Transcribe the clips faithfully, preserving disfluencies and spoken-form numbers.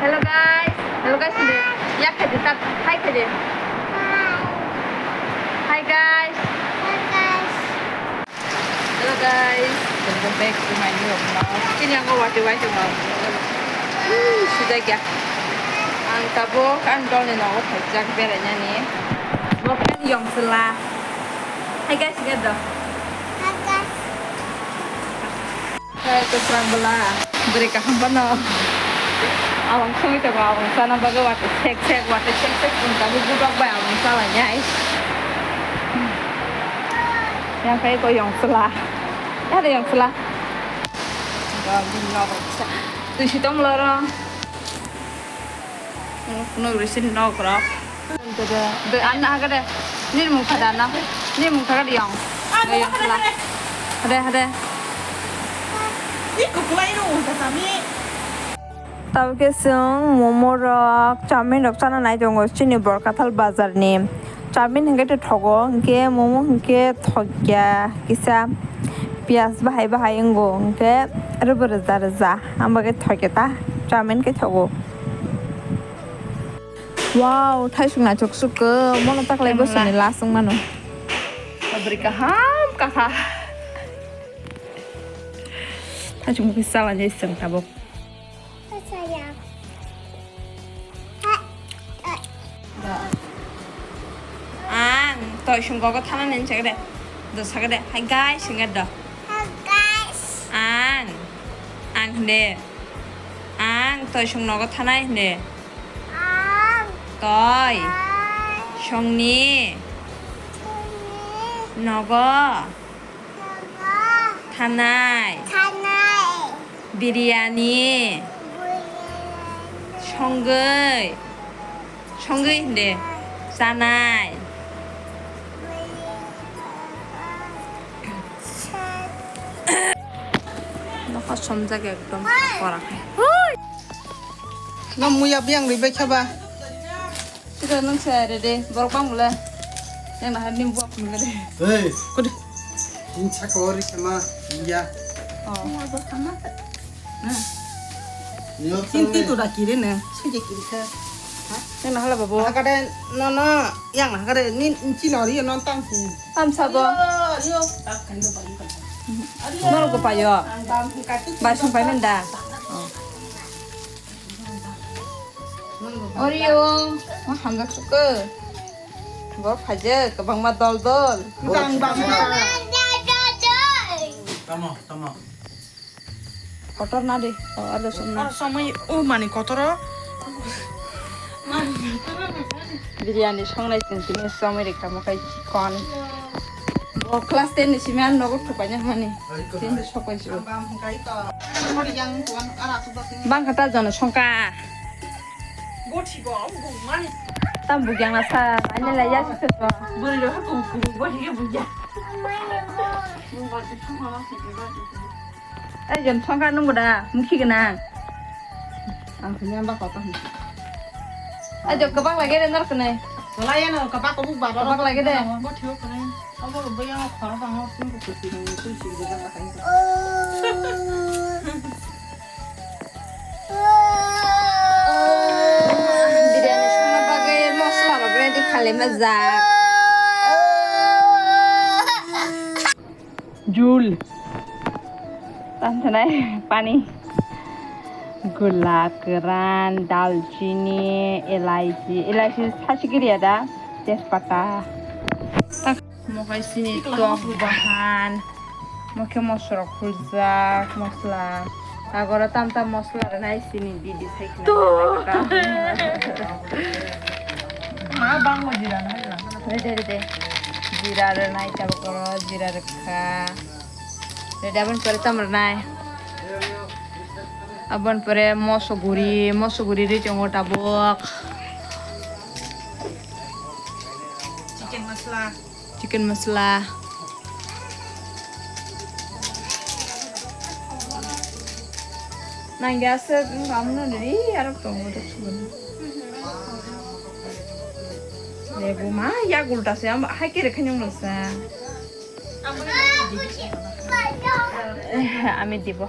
Hello guys, hello guys, hindi. Yak khaidi, tat, hi khaidi. Hi guys. Hi guys. Hello guys, welcome back to my new vlog. Chini ang watwi wai tongo. Woo, sujak ya. Ang tabuk ang dolni nogo phaijak berainani. Bo khe ani yong chwla. Hi guys, get the. Hi guys. Hai, kwchwrang bwla. Bwrwi kaham phano. Abang songwi tongo, abang chana bagwi watwi sek sek, watwi sek sek, chwng tabuk budok bai abang chalainai. Yang kai ko yong chwla. Ya de yong chwla. Twi si tong lorong. Phunuk risi nok rok. Be, an na hagade. Nini mung khada na. Nini mung khada yong. Be yong la. Hade, hade. Ni kukulai no uta kami. Tabuk khe chwng momo rok, chowmin rok chana nai tongo chini Borkathal bazar ni. Chowmin hwnkhe tei thogo, hwnkhe momo hwnkhe thokya kisa piyaj bahai bahai wngo, hwnkhe rwbo rwja rwja, ang bagwi thokya ta, chowmin khe thogo. Wow, thaisuk naithok suk khe, mono taklai bwswkni last wng mano. Bwrwi kaham kakha. Thaisuk mukhe chala jai chwng tabuk. Ang toi sung gogo thana nin sagade. Do sagade. Hi guys, singade do. Hi guys. Ang. Ang hinde. Ang toi sung nogo thanai hinde. Ang. Toi. Toi. Songni. Songni. Nogo. Thanai. Thanai. Biryani. Biryani. Songwi. Songwi hinde. Chanai. Nokha somjak ekdom korak. No muya biyang ribai khaba. Tira nung sa re de, borok bang bole. Yang nahar ni buak nung de. Hei. Kudu. Ini cakori sama iya. Oh. Ini tin tin tu dah kiri ne, suje kiri ke. Yang nahar lah babu. Hakade no no, yang nahar ni inci lori non tang si. Tam sabo. Yo yo. Norok go payo. Basung pai menda. Oh. Orio, ma hamjak sukhe. Bo phaijak, kwbangma dol dol. Bang, bang, bang. Tamo, tamo. Kotor na de, o, ado song na. O, somoi, o, mani kotoro. Biryani songnai chwng tini somoi rikha mo kai chikon. Bo class ten ni simi ang nogo thupaina hani. Tin sokoi si. Bang kata jana songka. Tam bugyang na sa, ani la ya si to. Buri ro ko ko bo hi bugya. Ai jam songka nung boda, mukhi gana. Ang punya ba kota. Ajo kebak lagi deh ntar kena. Wala ya no kebak kebuk ba. Kebak lagi deh. Bo thio kena. Abo lo bayang khara ba ngor sing ko sing ko sing ko. Biryani songna bagwi mosla rok ready khalimajak. Jul. Tanthanai pani. Gula, kwran, dalchini, elaichi. Elaichi sasigiri ada. Tejpata. Mokai sini tok bahan. Mokhe mosla rok khuljak, mosla. Agora tam tam mosla rwnai sini didi sai khna. Ma bangma jira na. Rede rede. Jira rwnai tabuk oro jira rwkha. Rede aboni pore tam rwnai. Aboni pore moso guri, moso guri ri tongo tabuk. Chicken masala. Chicken masala. Nangya se kamu na ri arok tongo to sugun. Lebu ma ya gulta se am hai kere khanyong lo sa. Ami dibo.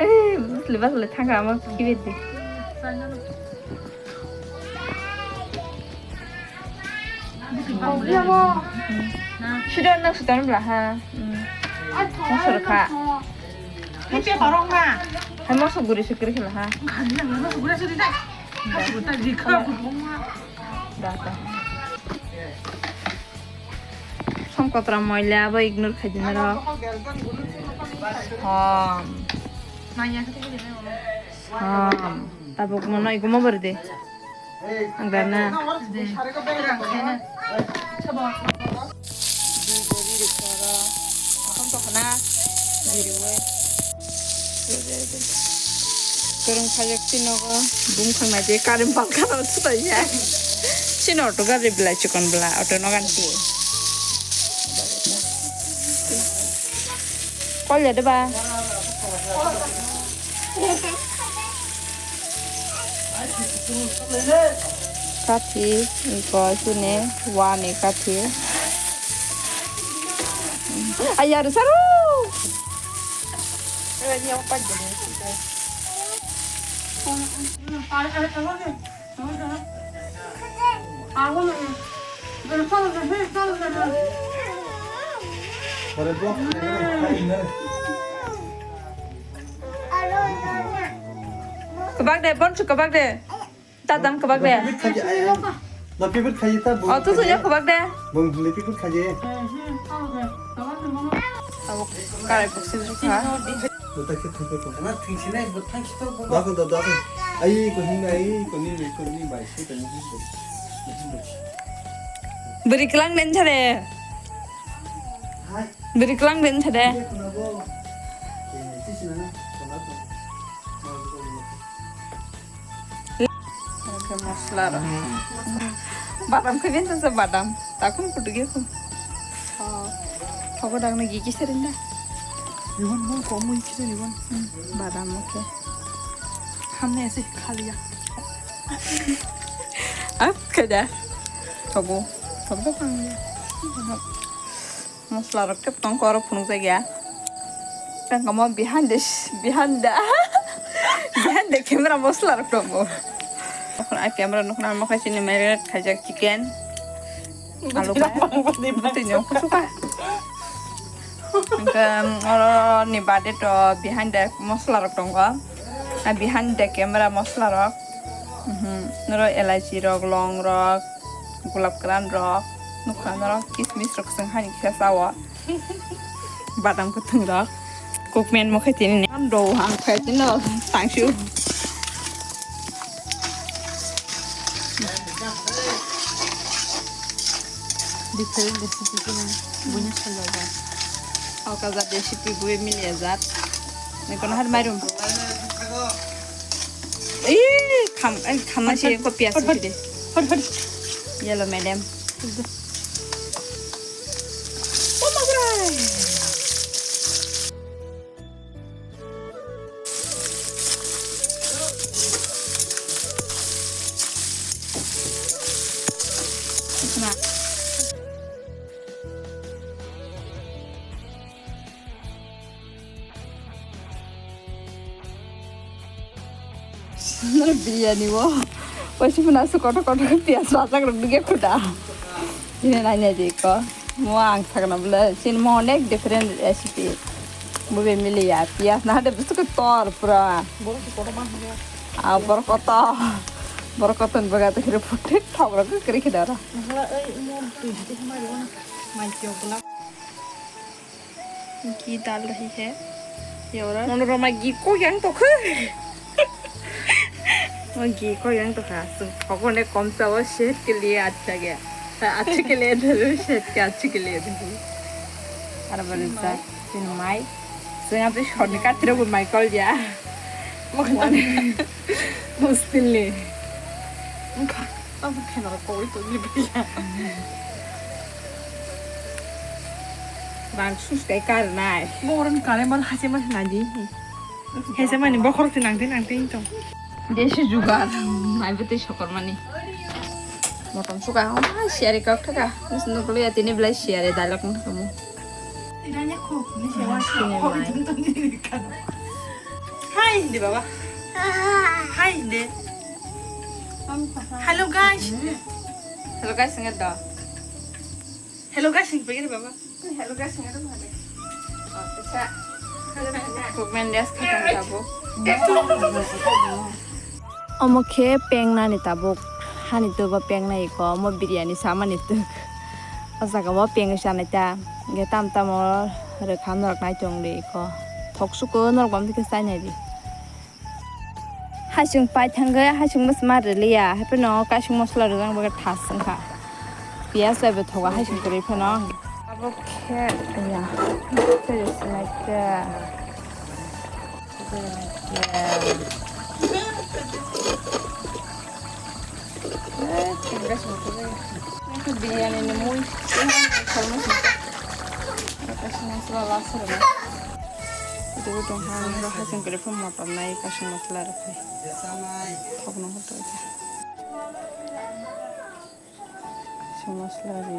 Hey, bus le bus le thangka ama kibe de. Sidon nang sidon bla ha. Mosor kha. Hai mosok guri sukri khela ha. Da, da. Som kotra moila abo ignore khai dinaro. Som. Som. Tabuk mono igumo bari de. Ang da na. Kurung sajak si nogo bumkhang nai je karim palka rok sutai ya. Sino auto gari belai chikon bela auto no ganti. Kol ya deba. Kathi, iko sini wani kathi. Ayar saru. Kwbak de, bonsu kwbak de. Ta dam kwbak de. Lipit khaji, ai, ai. Lipit khaji ta, bung Oh, tu sunya kwbak de. Bung lipit khaji. Abo karai boksi jukha. Bota khe thangpe ko. Na thingsi nai, bo thangsi to bo. Dakho, da, dakho. Ai, ko hin, ai, ko ni, ko ni bai si, ko ni, ko ni. Beri kelang den chare. Hai. Beri kelang den chare. Ye, ko na bo. Ye, si, si, na, na. Ko na, ko na. Oke, mosla rok. Badam khe bini tongsa badam. Takhum kutu ge khum. Oh. Thogo dang na gigi serinda. Ribon mo komu ikhe ribon. Hmm, badam oke. Hamne ase khaliya. Ap khada. Thogo. Thogo pang ya. Mosla rok tep tong koro phunuk jak ya. Tang kamo behind the, behind the, behind the camera mosla rok tongo. Nokna camera nokna mo khai chini marinate khaijak chicken. Alu ka. Butui nyong kusuka. Engke oro ni bade to behind the mosla rok tongo. A behind the camera mosla rok. Mhm. Noro elaichi rok, long rok. Gulab kwran rok, nukha norok kismis rok swng hani kisa sao. Badam kwthwng rok. Kukmen mo khe tini ne. Ando ang khe tini no tangsu. Different recipe khe nang buini salai ba. Hauka jat recipe bui milia jat. Ni kono har mairum. Ih, kham, ai, khamma se ko piyas sidi. Hot, hot. Yellow madam. Oh my God. Nah. Biryani o. Waisi phano aswk kotor kotor khe piyaj rajak rok nugwi khuda. Chini nainai di ko. Mo ang sakno bwle. Chini mo onek different recipe. Bo be miliya. Piyaj na hade bwswk tor pura. Ah, borok kotor. Borok kotor ni bagwi ato khe phuti thok rok kwrwi khe dara. घी डाल रही है। Monorama ghee kok yang tokha. O ghee kok yang tokha. Chwng thokone kom chao, sehet ke liye accha gaya. Acche ke liye dharo, sehet ke acche ke liye dharo. Aro bari sa, chini mai. Chwng amtwi sorni kathirokbo mai kolya. Hostel ni. Wngkha. Abo khe norok kogwi tongwi phaikha. Bang sus kai kar nai. Borok ni kare mal hase mal nadi. Hese mani bokhorok ti nangti nangti tong. Desi jugar. Naibe tei sokormani. Motom suka. Oh, siari kok thaka. Nukuli atini belai siari dalok nukamo. Sini mai. Hi hindi baba. Hi hindi. Hello guys. Hello guys, ingat dah. Hello guys, hindi pagiri baba. Hello guys, ingat dah. Kukmen dia sekarang tabuk. Omo khe pengnani tabuk. Hani tugo pengnai iko, omo biryani samani tuk. O jaga o peng sanai ta. Ge tam tam o rwkha norok nai tong di iko. Thok suko norok bam khe sai nai di. Hasing pai thangwi hasing mas ma rwliya, hapheno kaising mosla rwjak bagwi thas wngkha. Piyaj bai bo thogo hasing kwrwi phano. Abo khe ya, tei sinai khe. Biryani ni mui, kaising mosla last rwna. Itu tong ha, nang rok hasing kwrwi phano motom nai, kasing mosla rok phai. Thok no hoto ja. Kasing mosla ri.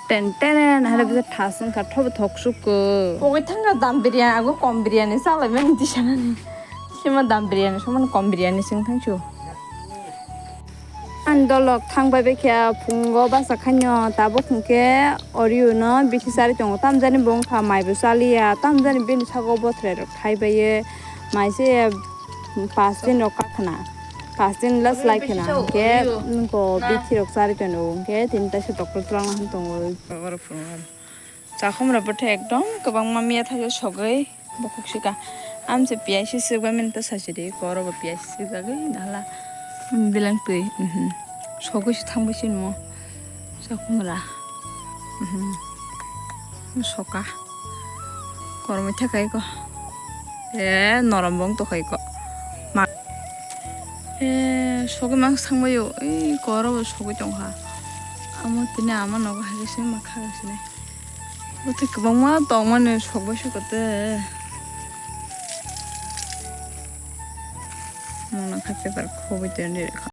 Ten ten, hare bisa thas wngkha, thobo thok suko. Pogwi thangkha dam biryani, ago kom biryani, salai mani tisanani. Sima dam biryani, sima kom biryani sing thangsu. Ani dolok thang bai bai khe phungo basa khaino tabuk hwnkhe Oreo no bithi chari tongo, tamjani bo wngkha mai bo chaliya, tamjani bini sago bothrai rok thai bai mai se pas din rok kha khna, pas din last lai khna hwnkhe nuko bithi rok chari tongo hwnkhe tini taisa doctor twlang na tongo. Chakhum rok bwthe ekdom kwbangma miya thaio sogwi bukhuk sika. Amse piyai se sibga mani ta sachiri koro bo piyai se sibjagwi nahla bilang twi, mhm. Sogwi se thangbai se nw chakhum ra, mhm. Soka kormo thakai ko, e norom bong tokai ko ma, e sogwi mang sangbaio, e koro bo sogwi tongkha. Amo tini ama nogo hai se ma kha sinai. Bwtwi kwbangma tongmani sokbai sukha tei. Mona kha paper khobwi tongri kha.